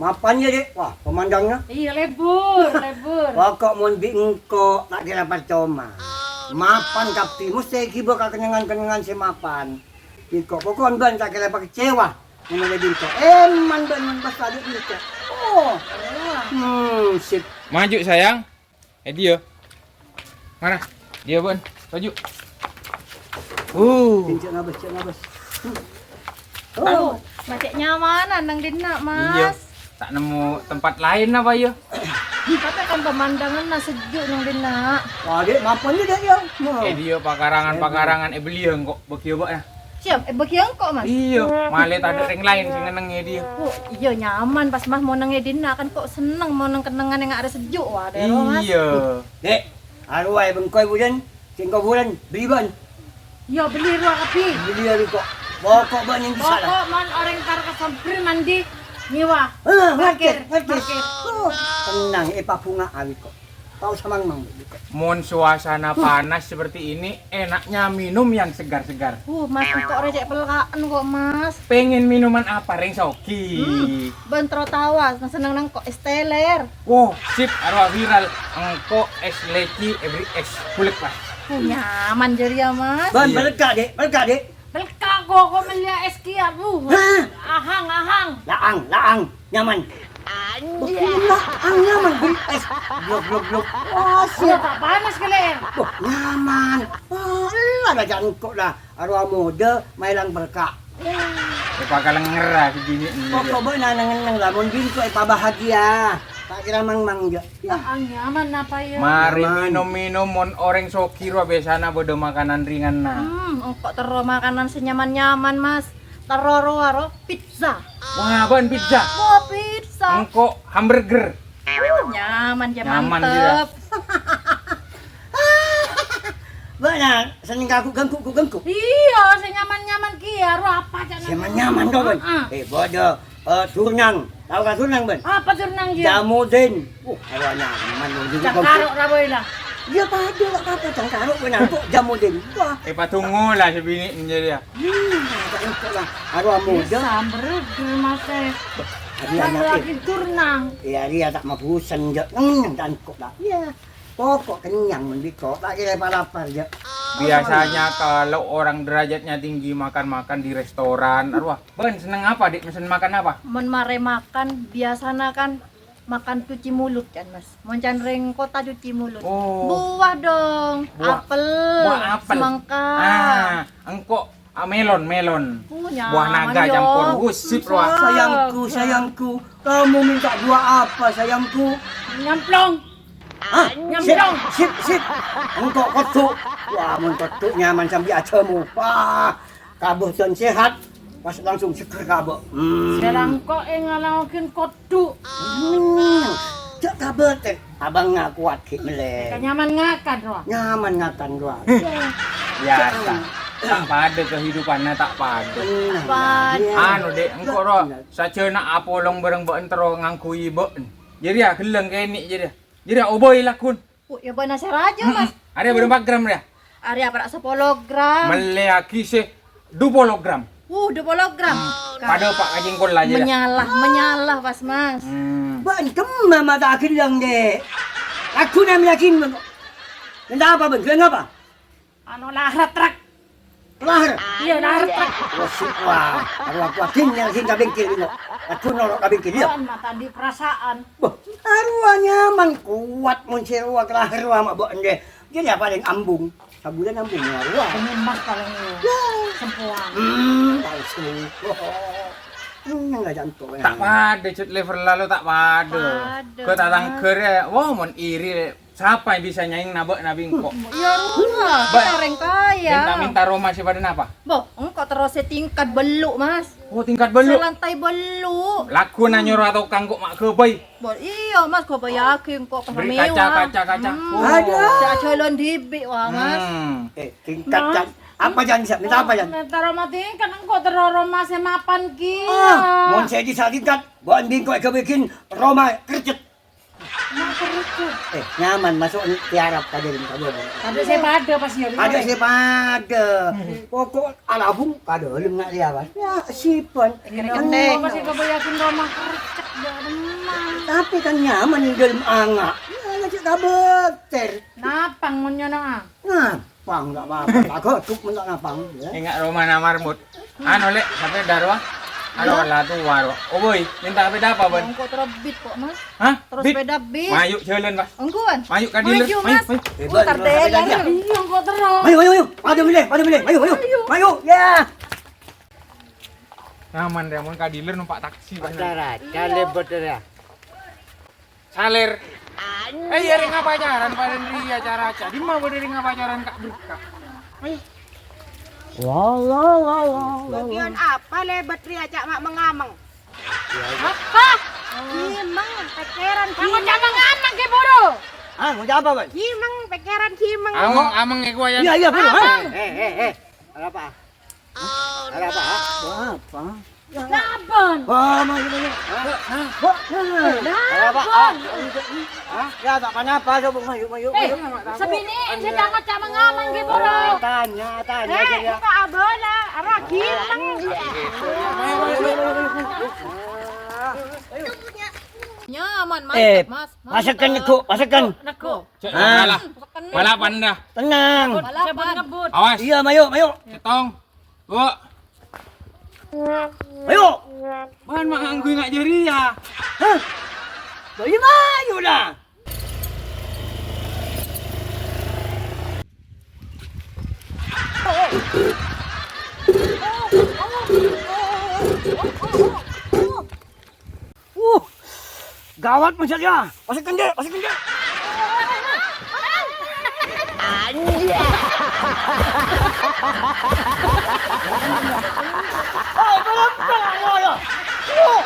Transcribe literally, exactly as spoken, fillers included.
Mapan, yâ, Dhi'? Wah, pamandhângnga. Iyâ, lebur, lebur. Pokok mon bi' engko' ta' kèra parcoma. Mapan kabbhi, mestè ghibâ ka kennengngan-kennengngan sè mapan. Engko' poko'en bân ta' kèra pakecewa. Mon ollè bi' engko'. Èman bân mon pas tadâ' bi' engko'. Oh. Hmm, sip. Maju, sayang. Eh, dia. Mana? Dia, Bun. Maju. Uh. Cek ngabas, cek ngabas. Hmm. Oh. Aduh, ma' cè' nyamanan neng dinna', Mas. Iya. Tak nemu tempat lain apa, ya? Tapi kan pemandanganna sejuk neng dinna'. Wah, Dek, mapan ni, Dek, ya. Nah. Eh, dia pakarangan-pakarangan, eh, beli ya, engko' bagi apa, ya? Siap, eh, bagi engko', Mas. Iya, malah tadâ' rèng laèn sè ngennengngè dia. Oh, iya, nyaman pas, Mas, mon neng è dinna' kan engko' senneng mon neng kennengngan nga' arè sejuk, wah, dero, Mas. Iya. Dek, arowa è bengko è bulan, sèngko' bulan, beli bân. Iya, beli rowa kabbhi. Beli ya, kok. Pokok bân yang bisa lah. Pokok mon orèng tar ka Sombri mandi, nyewa. Ah, ngerti, parkir, ngerti. Parkir. Oh, tenang, eh, pabunga awi kok. Tao samang mang, Bu. Mon suasana panas seperti ini, enaknya minum yang segar-segar. Uh, Mas, engko' rè cè' pelka'en kok, Mas. Pengen minuman apa, rèng sogi? Hmm, bân terro tawas, nang senneng nang kok es teler. Wow, sip, arowa viral. Engko' es leci, every es. Bulek, Mas. Uh, nyaman jârèya, Mas. Bân, iya. Pelka', Dek, pelka', Dek. Pelka' kok, kok mellèya es kèya, Bu. Hah? Ahang, ahang. Laang, laang. Nyaman. Anjay. Laang nyaman, Bu. Es. Blok, blok, blok. Wah, siap. Iya, tak panas kali. Wah, nyaman. Wah, Allah, raja engko' lah. Arowa modâ, maèlang pelka'. Èpakalenger, ah, sè binè' ini. Pokok bân nang-nenneng lah, mon bingko èpabahagia. Ta' kèra mang-mang, jâ. Ya, nyaman apa ya? Mari minum-minum, mon orèng sogi rowa biasana bâdâ makanan ringanna. Hmm, engko' terro makanan sè nyaman-nyaman, Mas. Terro rowa ro pizza. Wah, bân pizza. Wah, pizza. Engko' hamburger. Uh, nyaman, jâ, nyaman, mantep. Bâ'na senneng ka ghu-, ganggu, ghu-, ganggu? Iya, sè nyaman-nyaman kèya, ro apa ca'na? Sè nyaman-nyaman, to, Bân? Heeh. Eh, bâdâ, eh, durnang. Tao ka durnang, Bân? Apa durnang, kèya? Jamudin. Uh, arowa nyaman, Bân. Ca'na karo ra bhâi, lah. Iya, padâ, ta' apa-apa, ca'na karo, Bân, engko' jamudin. Wah. Eh, padungo lah sè binè' jârèya. Hmm, ta' engko' lah. Arowa modâ. Bisa, hamburger, Mas, eh. Arowa lagi durnang. Iya, iya, ta' mabusen, jâ. Hmm, ta' engko' lah. Iya. Pokok kennyang mon bingko, ta' kèra pa-lapar, jâ. Biasanya kalau orang derajatnya tinggi makan-makan di restoran, arowa. Bân, senneng apa, Dek? Mesen makan apa? Mon marè makan, biasana kan makan cuci mulut kan, Mas. Mon can rèng kota cuci mulut. Oh. Buah dong, buah, apel, buah apel. Semangka. Ah, engko' Ah, melon, melon. Oh, buah naga nyaman, campur. Yo. Gosip, rowa. Sayangku, sayangku, kamu minta buah apa, sayangku? Nyamplong. Hah? Nyamplong. Sip, sip, sip. Engko' kodhu'. Wah, mon kodhu' nyaman sambi ajamu. Wah, kabâ dan sehat. Pas langsung seger kabâ. Hmm. Sè la engko' èngalangoghin kodhu'. Hmm, jâ' kabâ, Tèk. Abang nga' kowat ghi' mellè. Ka nyaman ngakan, rowa. Nyaman ngakan, rowa. Biasa. Ta' padâ kehidupanna, ta' padâ. Bener. Anu, Dek, engko', rowa. Sajâna apolong bhâreng bâ'en terro ngangghuy bâ'en. Jârèya ghellâng kènè' jârèya. Jârèya obâi lagghun. Oh, ya bâna sè rajâ, Mas. Arèya bârâmpa gram, rèya? Arèya para' sapolo gram. Mellèyaghi sè dupolo gram. Uh, dupolo gram. Padâ, Pak, ka jengkol aja, ya. Menyalah, menyalah, pas, Mas. Hmm. Bâ'en kemma mata aghellâng, Dek. Aku nang yakin, minta apa, Bang? Bilang apa? Anu, lahar truk. Lahar? Iya, lahar truk. Wah, sik, wah. Aku, aku akhirnya sing ka bengkel, ini. Aku nolok ka bengkel, ya. Bâ'en mata di perasaan. Wah, arowa nyaman, kuat, mon sè rowa ke lahar, rowa, mak, bâ'en, deh. Jadi apa yang ambung? Sabulan ambung, ya, rowa. Ini emas paling, ya. Ya. Sempoan. Hmm, palsu. Ini nggak jantung, ya. Ta' padâ, Cut, level lalu ta' padâ. Padâ. Kok tatangghâr, ya. Wah, mon iri, sapa yang bisa nyaing nabâ' nabi engko'? Ya, rowa. Kita orang kaya. Minta-minta roma sè padâ napa? Bo, engko' terro sè tingkat bellu', Mas. Oh, tingkat bellu'. Sè lantai bellu'. Lagghu na nyoro tokang kok ma' ghâbây. Bo, iya, Mas, ghâbâyyaghi engko' beri mewah. Kaca, kaca, kaca. Hmm. Oh. Aduh. Cak jalan dhibi', wah, Mas. Hmm. Eh, tingkat, Mas. Apa, Jan? Bisa minta apa, Jan? Minta roma tingkat, engko' terro roma sè mapan kèya. Ah, mon sè di tingkat, bâ'en bi' engko' èghâbâyyaghin roma kercet. Roma kercet. Eh, nyaman masuk ni, tiarap ka dâlem ka bâbâ. Padâ sè padâ pas ya. Padâ sè padâ. Pokok alabung ka dâlem na' liyawan. Ya, sipon. Kene-kene. Apa sih kebanyakan roma kercet? Tapè kan nyaman è dâlem anga'. Iyâ, cè' kabâtèr. Napang mon nyono, ah. Napang, enggak apa-apa. Tagodhuk mon ta' napang, ya. Enggak romana marmut. Anu, Lè', sapèda rowa. Anu, la towa rowa. Oh, boy, minta sepeda apa, Bun? Engko' terus bit kok, Mas. Hah? Terus bit? Sepeda bit. Mayu jalan, Pak. Engko', Wan. Mayu ka dealer. Mayu, Mas. Mayu. Putar deh, sepeda ya. Iya, engko' terus. Mayu, mayu, mayu. Padâ milih, padâ milih. Mayu, mayu. Mayu. Mayu, ya. Nyaman deh, mon ka dealer numpak taksi, Pak. Acara, acara lebat ya. Saler. Eh, ya, rèng apa pacaran, Pak Hendri, ya, cara aja. Di mana boleh rèng apa pacaran, Kak Berkah? Ayo. Wow, wow, wow, wow, wow. Bagian apa lebat ri acak mak mengameng? Apa? Gimeng, pekeran. Kamu gimeng. Jangan ngameng ke buru. Ah, mau apa, Bang? Gimeng, pekeran gimeng. Ameng, ameng iku ya. Iya, iya, buru. Ameng. Eh, eh, eh. Ada apa? Ada apa? Ada apa? Laban. Wah, mau gimana? Hah? Hah? Ada apa? Laban. Hah? Ya, tak apa-apa, coba mayu, mayu, eh, mayu. Sabini, saya jangan sama ngamang gitu, bro. Ah, tanya, tanya eh, aja ya. Kok abona, arah gimeng. Mayu, mayu, mayu, mayu. Nyaman, eh, mantap, Mas. Mantap. Pasakan neko, pasakan. Neko. Cek, ah, malah. Balapan dah. Tenang. Balapan. Ngebut. Awas. Iya, mayu, mayu. Cetong. Bu. Ayo. Ban manganggu ngak jari ya. Hah? Bayu mayu dah. Uh, gawat, Mas Yahya. Pasti kende, pasti kende. Anjay. Oh, tolong, tolong, ya, ya. Uh.